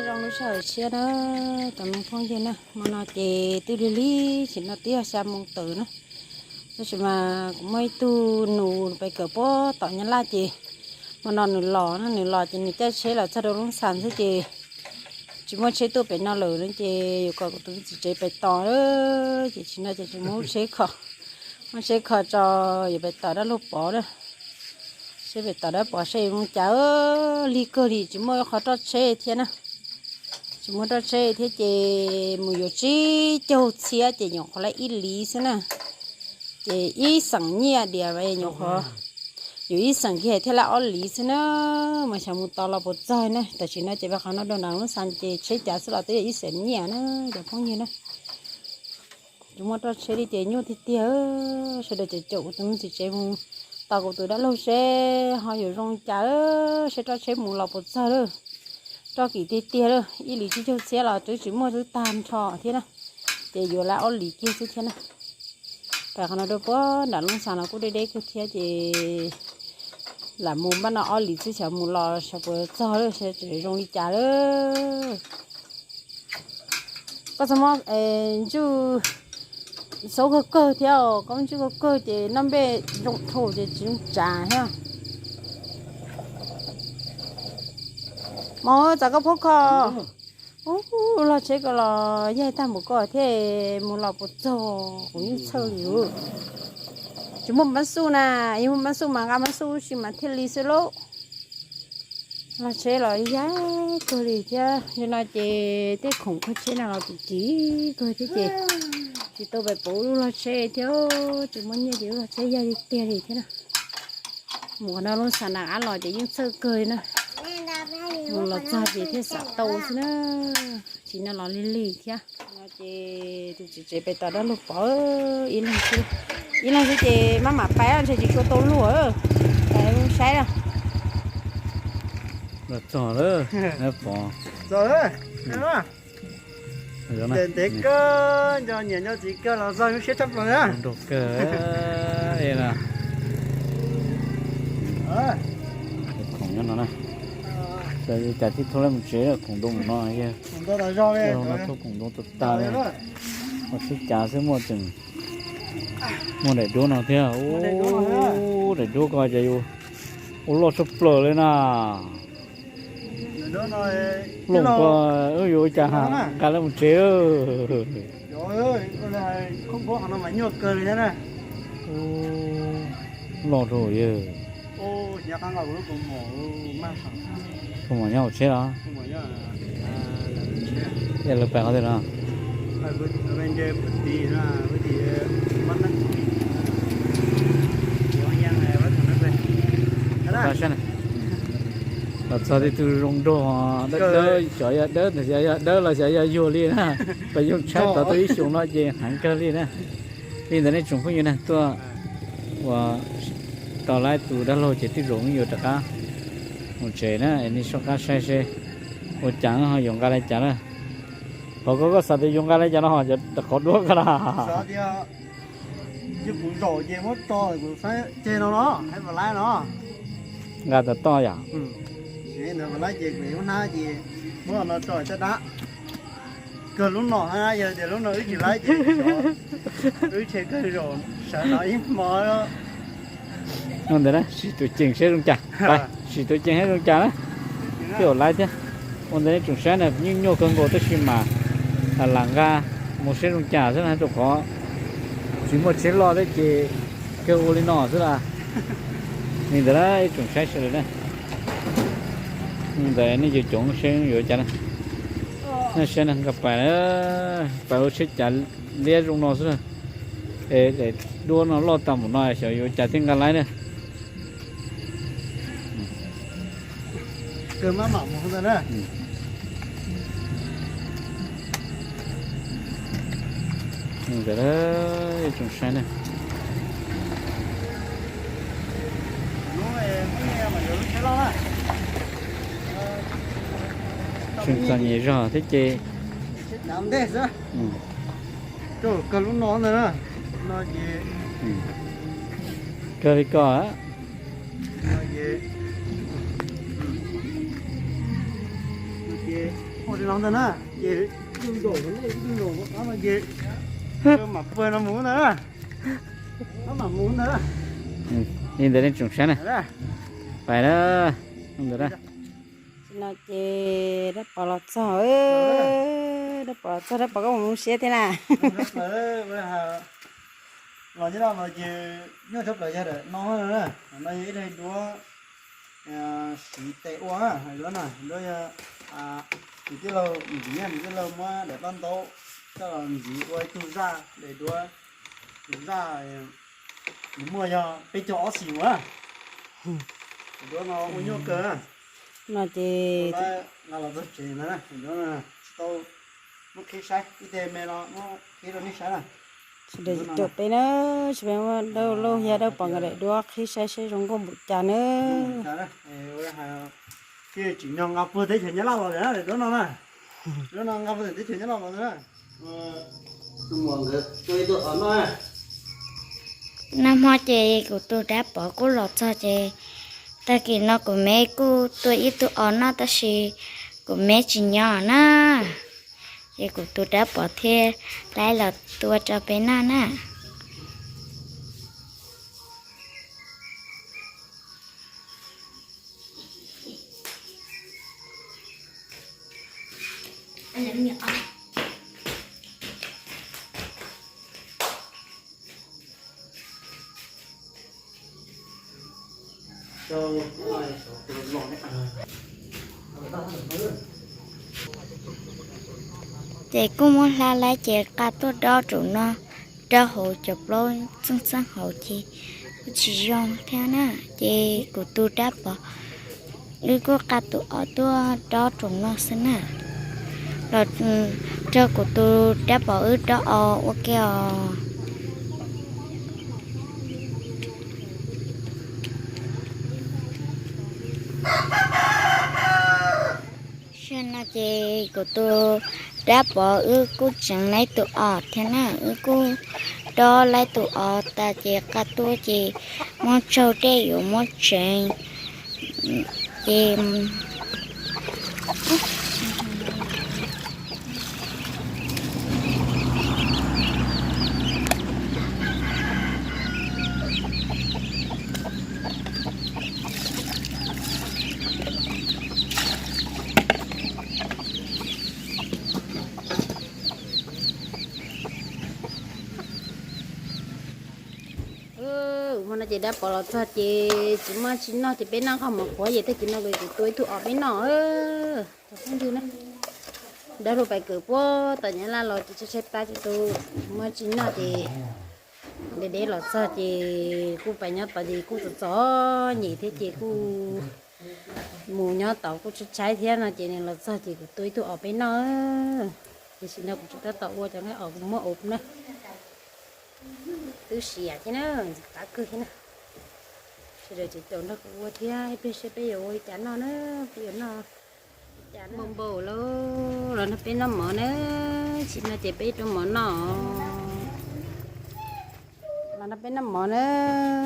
Zoo lub sij hawm tshiab na, cov me phooj ywg na, hmo no ces twb lig lig sim no twb yog xya moo tawm na. Tab sis mas kuv muaj ib tug nus pes kawm puag tom Nyab Laj ces hmo no nws los na, nws los ces nws caij tsheb los txog rau Loob Xas xwb ces tsis muaj tsheb tuaj pem no lawm no ces yuav kom kuv tus txiv tsev pem tos, ces tsis no ces tsis muaj tsheb kho, muaj tsheb kho tso yuav pem tos dab laug Pov na. Seb pem tos dab Pov seb yuav zoo cas, lig kawg li tsis muaj qhov roj tsheb thiab na. Tsis muaj roj tsheb thiab ces mus yuav tsib caug txhiab ces nyuam qhuav laib ib liv xwb na. Ces ib xeem nyiaj diam nyuam qhuav, yuav ib xeem kiag thiaj laib ob liv xwb na. Mas xyov mus tos los puas txog na. Tam sim no ces peb qhov no rau nram Loob Xas ces tsheb cav xwb los twb yog ib xeem nyiaj na cov phooj ywg na. Tsis muaj roj tsheb li ces nyuaj tiag tiag. Sawv daws caum caum kuv tus me txiv tsev mus tos kuv tus dab laug seb ho yuav zoo cas, seb roj tsheb mus los puas txog lawm. Roj kim tiag tiag lawm, ib liv tsib caug txhiab los twb tsis muaj, twb tag nrho thiab na. Ces yuav laib ob liv kiag xwb thiab na. Pem qhov no rau puag nram Loob Xas no kuj deb deb kawg thiab ces lam mus npaj no ob liv xwb xyov mus los xyov puas txog lawm, xyov tseem zoo li cas lawm. Koj txhob muab ntswj xaub kawg kawg thiab, koj muab ntswj kawg kawg ces noj npej zoo dhau ces tsis zoo tsav thiab. Mos, txav koj phob kho. Ub, lub log tsheb ko los yaig tag npaum ko thiab, mus los puas txog, kuv yeej txhawj li. Tsis muaj mab xuj na, yog muaj mab xuj mas nqa mab xuj ib si mas thiaj li xwb lauj. Log tsheb los yaig kawg li thiab, yog no ces tej khoom kho tsheb no los kim kim kawg thiab ces tsis tau pais pauv lub log tsheb thiab, tsis muaj nyiaj ces lub log tsheb yaig li tiag li thiab na. Mus qhov no Loob Xas na, ab los ces yeej txhawj kawg li na. Mus los txog ces thiaj xam tau xwb na, tsis no los lig lig thiab. No ces tus txiv tsev pem tos dab laug Pov ib leeg xwb, ib leeg xwb ces maj mam pais ntshe tsis tshua tau luag, pais saib na. Los txog lawm, Pov. Ntev kawg, nco niam nco txiv kawg los txog lub siab tshaj plaws na. Nrog kawg, khoom nyob no na. Cas tib tug laib mus tsev, khoom ntoo mus no, no tuaj khoom ntoo tag tag li. Ua tsheb cav xwb muaj tseem, muaj daim duab no thiab. Ub, daim duab ko ces yus ua loj tshaj plaws li na. Loj ko, wb yuav ua cas nqa lawv mus tsev. Loj rau yawg. Kaus mom nyob hauv tsheb los? Es lawv pais qhov twg no? Los txog tej tug zoo nraug, dawb dawb, xyov yog dawb, xyov yog dawb los xyov yog yuag li na. Peb yeej tshaib tau tau ib xyoos no ces heev kawg li na. Li ntawd nej tsoom phooj ywg na, tuaj ua tau laib tus dab laug ces tej zaum yeej yuav rov qab mus tsev na, nej soj qab saib seb ua cas ho yuav nqa li cas na. Qhov ko koj xav tias yuav nqa li cas no ho cov qhov duab ko na? Yog kuv zaum ces muab tso, kuv saib ceg no no, hais puas laib no. Nqa tau toj yom? Ntawd puas laib ces kuv hnab ces muab no tso caj dab. Kawg lub no na, yog tias lub no wb tsis laib ces wb tseg kawg zaum sawv no ib hmo. Ua ntawd na, sim tus ceem saib zoo cas. Sim tus ceem saib zoo cas na. Twb laib thiab. Ua ntawd nej tsoom saib na, yeej nyuaj kawg nkaus tab sis mas lam nqa mus saib zoo cas xwb na, rau qhov tsis muaj tsheb loj thiab ces kawg ua li no xwb las. Li ntawd na ib tsoom saib sawv daws na. Li ntawd nej cov caum saib yuav cas na. Nej saib na, nqa pais, pais ua tsheb cav liab zoo no xwb na. Es daim duab no loj tag npaum no xyov yuav cas thiaj nqa laib na. Ntawd tsoom saib na. Tseem txom nyem zog thiab ces. Kawg lub no ntag na. Kawg li ko. Ces Li no ntag na, ces ib tug nkaus, ib tug nkaus, ces mam puag no mus ntag na. Mam mus ntag. Li ntawd nej tsoom saib na. Pais na, ntawd na. No ces dab pov los txog, dab pov los txog, dab pov koj mus siab thiab na. Los nyob no ces nyuaj tshaj plaws yog daim no, no yog ib daim duab siv tes ua, hais duab no, duab yog nws tij laug ntxiv, nws tij laug muab daim paj ntaub coj los ntxiv ua ib tug zaj, daim duab, tus zaj nws muaj yog peb caug ob xis mus. Daim duab no ua nyuaj kawg. No ces nqa los txog tsev ntawd, daim duab no tsis tau muab qhib saib, ib teg me no muab qhib rau nej saib na. Sawv daws caum peb na, sawv daws muab dawb lauj thiab dab pov nkawd daim duab qhib saib seb zoo nkauj npaum cas na. Tsis nyog nqa puag teb chaws Nyab Laj los lawm daim duab no na. Duab no nqa puag teb chaws Nyab Laj los na. Nag hmo ces kuv tus dab pov kuj los txog ces tag kis no kuv me kuj tua ib tug os noj tab sis kuv me tsis nyob na. Ces kuv tus dab pov thiaj laib los tua rau peb noj na. Ces kuj muab hla laib ces qa tuaj dob rau no, rau hauv cov plaub txeej txeej hauv ces kuj tsis zoo thiab na. Ces kuv tus dab pov wb kuj qa tus os tuaj dob rau no xwb na. Los nrog kuv tus dab pov wb dob os ua ke os. Tam sim no ces kuv tus dab pov wb kuj tseev laib tus os thiab na, wb kuj dob laib tus os tas ces qa tuaj ces muab tsaug dej yuav muab tseev ces Hmo no ces dab pov los txog ces tsis muaj tsi noj ces peb noj qhov mov qhuav ces tag kis no kuv tua ib tug os peb noj. Cov phooj ywg na, dab laug pais kawm puag tom Nyab Laj los ces tshaib tshaib plab tsis tu, tsis muaj tsi noj ces deb deb los txog ces kuj pais nyob tod ces kuj txom txom nyem thiab ces kuj mus nyob tod kuj tshaib tshaib thiab no ces nws los txog ces kuv tua ib tug os peb noj. Tiam sis no kuv tsis tab tom ua cov nqaij os, kuv muab ua na. Twb siav thiab na, qab kawg thiab na. Sawv daws ces caum nrog kuv ua thiab, ib pliag seb peb yuav ua li cas noj na, peb yuav noj li cas. Npau npau lawm, los nrog peb noj mov na, tam sim no ces peb rau mov noj. Los nrog peb noj mov na,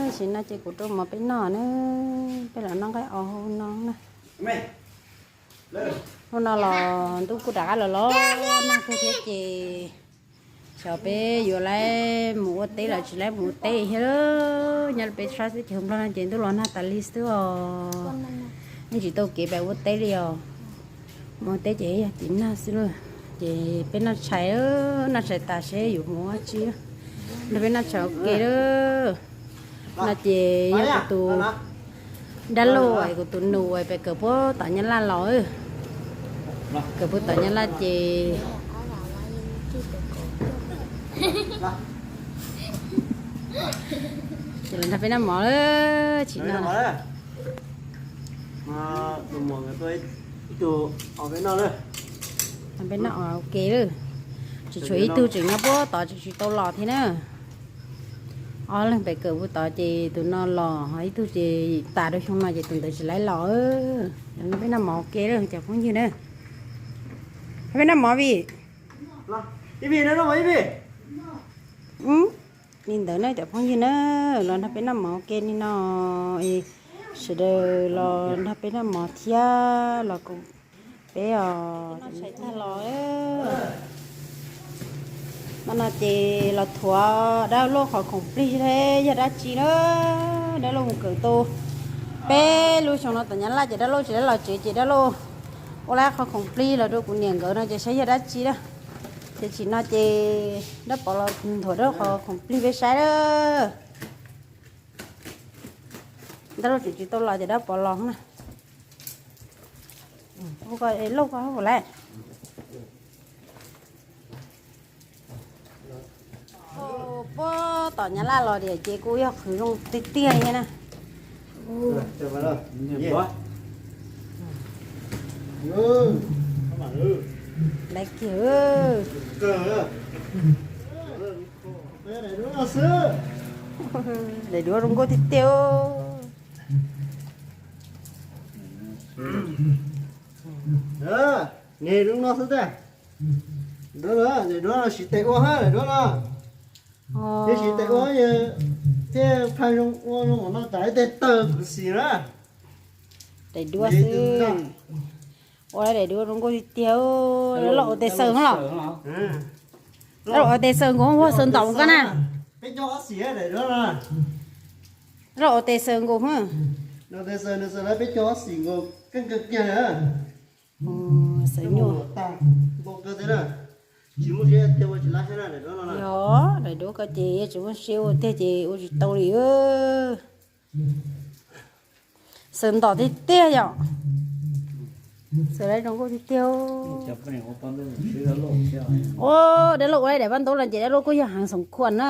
tam sim no ces kuv rau mov peb noj na, peb los noj nqaij os hauv no na. Hauv no los ntuj kuj rov qab los los nag kawg thiab ces xyov peb yuav laib mus ua teb los tsis laib mus ua teb thiab. Nyob rau peb sab teb chaws Nplog no ces ntuj los nag tas li xwb os, yeej tsis tau kev pais ua teb li os. Mus ua teb ces yog tim nag xwb lauj. Ces peb noj tshais, noj tshais tas seb yuav mus ua tsi, nrog peb noj tshais ua ke lauj. No ces yog kuv tus dab laug es kuv tus nus es pem kawm puag tom Nyab Laj los, kawm puag tom Nyab Laj ces ces los nrog peb noj mov lawm tsis no. Peb noj ua ke lawm, tseem tshuav ib tug tseem nyob puag tod tseem tsis tau los thiab na. Ob leeg pem kawm puag tod ces tus no los, ho ib tug ces tas rau xyoo no ces tus ntawd tsis laib los. Peb noj mov ua ke lawm cov phooj ywg na. Peb noj mov vim li ntawd na cov phooj ywg na, los nrog peb noj mov ua ke li no, sawv daws los nrog peb noj mov thiab los kuv Peb os, tag los mas no ces los thuav dab laug qhov khoom plig thiab yog dab tsi na. Dab laug mus kawm tau peb lub xyoo no tom Nyab Laj ces dab laug tsis tau los tsev ces dab laug ua lawm qhov khoom plig los rau kuv niam nkawd no ces saib yog dab tsi na. Ces tsim no ces dab Pov los nthuav dab laug qhov khoom plig peb saib na. Dab laug tseem tsis tau los ces dab Pov los na. Hu ko lauj ko hu lawm. Puag tom Nyab Laj los tiam ces kuj yog qhwv zoo tiag tiag li na. Lawv kiag, daim duab zoo nkauj tiag tiag. Niag zoo no xwb tiag. Daim duab no siv tes ua hab, daim duab no. Yog siv tes ua, thiaj phaj zoo ua zoo no tas ib teg tawg kuv xim na. Daim duab xwb. Ua daim duab zoo nkauj tiag tiag. Lawv ua tes xaws los? Lawv ua tes xaws nkaus, ua xaws ntaum koj na. Peb caug ob xim daim duab no. Lawv ua tes xaws nkaus. Tes xaws nws xaws lawv peb caug ob xim nkaus, keej kawg kiag. Xaws nyuaj. Tsis muaj siab ua tsis lab thiab na daim duab no. Yog daim duab ko ces yog tsis muaj siab ua tiag ces ua tsis tau li. Xaws ntom tiag tiag yom. Xaws lawv zoo nkauj tiag tiag. Ua dab laug ua daim paj ntaub no ces dab laug kuj yog heev xoom khuam na.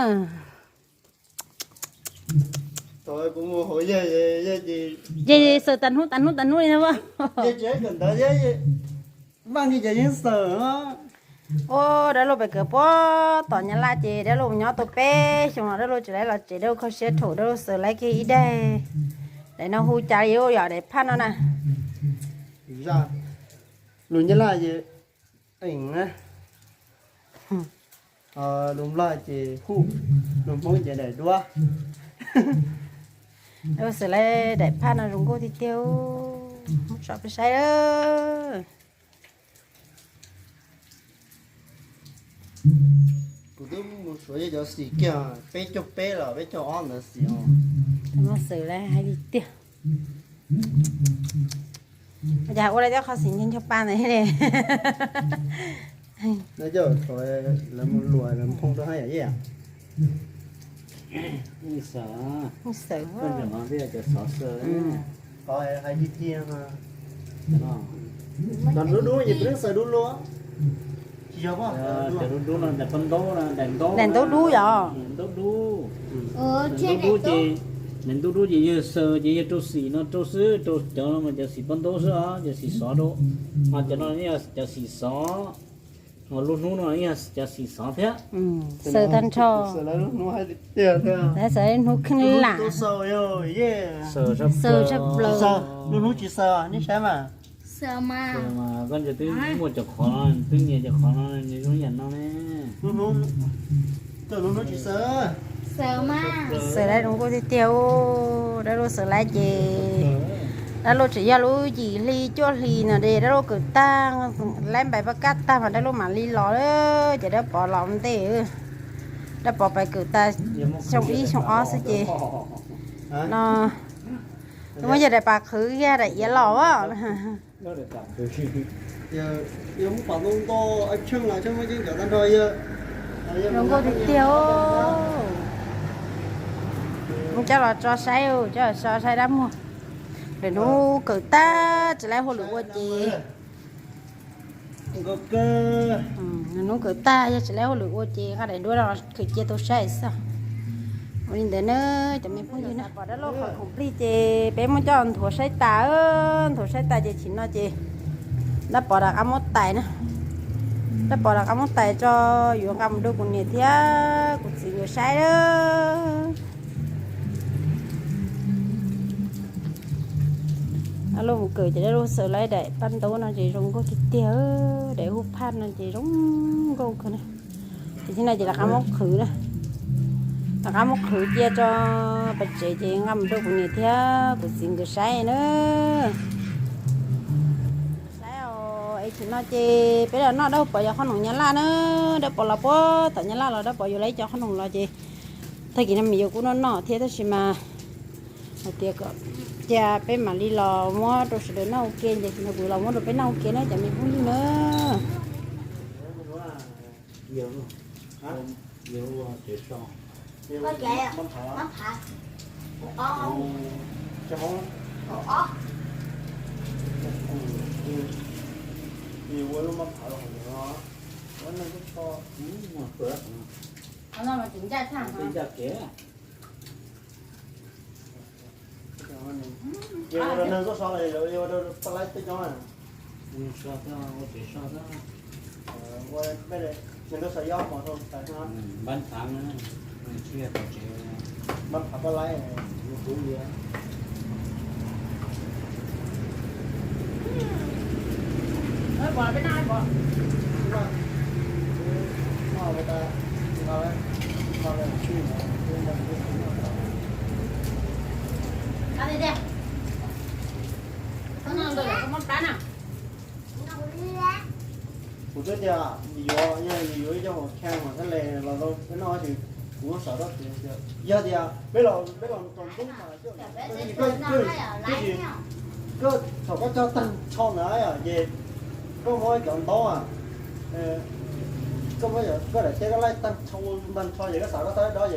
Ces xaws tas hnub tas hnub tas hnub li na. Ua dab laug pem kawm puag tom Nyab Laj ces dab laug nyob tau peb xyoo no dab laug tsis tau los tsev, dab laug kho siab thaum dab laug xaws lawv kiag ib daim. Daim no hu cas li yom, daim phaj no na. Lus Nyab Laj ces eev na, lus Nplog ces hook, lus Hmoob ces daim duab. Dab laug xaws lawv daim phaj no zoo nkauj tiag tiag. Muab tso peb saib. Kuv twb mus suav yog cov xim kiag peb caug peb los peb caug ob ntawd xim. Muab xaws lawv hais li tiag. Cas ua lawv cov qhov xim ncho ncho pa ntawd li. Lawv mus luam lawv nphoo rau hab yam. Xaws, xaws. Cov dub dub ces peb xaws dub luaj. Cov dub dub no daim ntaub dub yom. Ntaub dub ces, ntaub dub ces yawg xaws ces yawg rau xim no rau xwb, rau cov no mas cov xim paj ntaub xwb os, cov xim xov rau. Ho cov no yog cov xim xov, ho lub hnub no yog cov xim xov thiab. Xaws tag nrho. Xaws lub hnub kheej lam. Xaws tshaj plaws. Lub hnub tsis xaws nej saib mas. Koj ntsia twb muaj cov qhov no, twb nyias cov qhov no nws zoo yam no ne. Lub hnub tsis xaws. Xaws lawv zoo nkauj tiag tiag. Dab laug xaws lawv ces dab laug tseem yog lub yim hli cuaj hli no ces dab laug kawm tag, lawv npais paj kab tag mas dab laug mam li los, ces dab Pov los ntej. Dab Pov pais kawm tag xyoo ib xyoo ob xwb ces no muab yog daim pam qhwv yog daim iav los as. Zoo nkauj tiag tiag. Muab coj los tso saib, coj los tso saib dab muag. Lwm hnub kawm tag tsis lawv hauj lwm ua ces, lwm hnub kawm tag yog tsis lawv hauj lwm ua ces nqa daim duab los khaws cia tau saib xwb. Ua li ntawd na cov me phooj ywg na, pom dab laug qhov khoom plig ces peb muab coj nthuav saib tas, nthuav saib tas ces tsim no ces dab Pov rov qab muab tais na. Dab Pov rov qab muab tais tso, yuav nqa mus rau kuv niam thiab kuv txiv nkawd saib. Dab laug mus kawm ces dab laug xaws lawv daim paj ntaub no ces zoo nkauj tiag tiag, daim huj phaj no ces zoo nkauj kawg na. Ces tib no ces rov qab muab qhwv na, rov qab muab qhwv cia tso pem tsev ces nqa mus rau kuv niam thiab kuv txiv nkawd saib na. Saib os, Tam sim no ces peb los noj dawb pov yog qhob noom nyab laj na, dawb pov los puag tom nyab laj los dawb pov yuav lawv ib co qhob noom los ces tag kis no mas yuav kuj noj noj thiab tab sis mas hais tias kom cia peb mam li los muab rau sawv daws noj ua ke ces tam sim no kuv los muab rau peb noj ua ke na cov me phooj ywg na. Ces ua rau neeg tuaj so los yuav ua rau paj laib tuaj nyob na. Ua tsev so, ua neeg tuaj so yob mos rau tas no. Npab phav, npab phav paj laib, kuv li. Kuv twb tias yuav, yog yuav ib co hauv khej mas thiaj li los rau peb noj, tab sis kuv muab xav rau tias yog tias peb los, peb los tsaus ntuj mas twb tsis, koj thaum koj cog tag nrho ntawd ces koj muab cov ntaub, koj muab, koj daim teb koj laij tag nrho, tag nrho ces koj xav koj thawj dob ces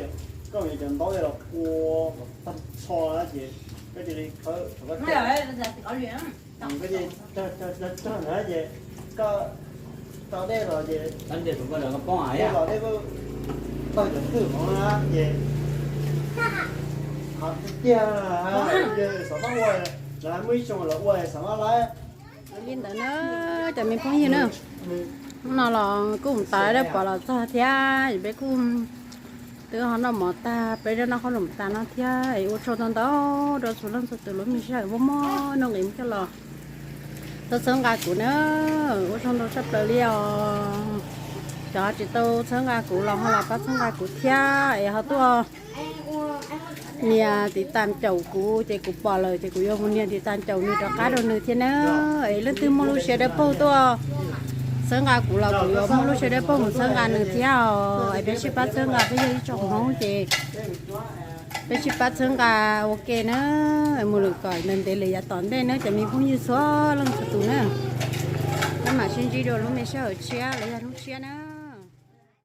koj muab cov ntaub los ua tag nrho na ces koj cia li khawb thaum koj cog, koj cia li cog cog cog na ces koj tso dej los ces dej los dej tawg cov twj hov na ces qhov tiag tiag xav mab ua, lawv muaj ib xyoo los ua xav mab laib. Li ntawd na cov me phooj ywg na, hnub no los kuj mus tos dawb pov los txog thiab es peb kuj twb ho noj mov tag, peb noj qhob noom tas no thiab es ua tsaug ntau ntau rau txhua leej txhua tus lub me sij hawm muaj muaj nuj nqis coj los tau txhawb nqa kuv na, ua tsaug ntau tshaj plaws li os. Cov tsis tau txhawb nqa kuv los ho los pab txhawb nqa kuv thiab es ho tuaj nias tiv tas caum kuv ces kuv pom lawm ces kuv yuav mus nias tiv tas caum nws rov qab rau nws thiab na. Es leej twg muaj lub siab dawb paug tuaj txhawb nqa kuv los kuv yuav muaj lub siab dawb paug mus txhawb nqa nws thiab os. Es peb sib pab txhawb nqa, peb yog ib tsoom Hmoob ces peb sib pab txhawb nqa ua ke na. Mus lawm kom ntev ntev lawm yav tom ntej na cov me phooj ywg txhua leej txhua tus na. Peb mam sib ntsib dua lub me sij hawm tshiab los yog hnub tshiab na.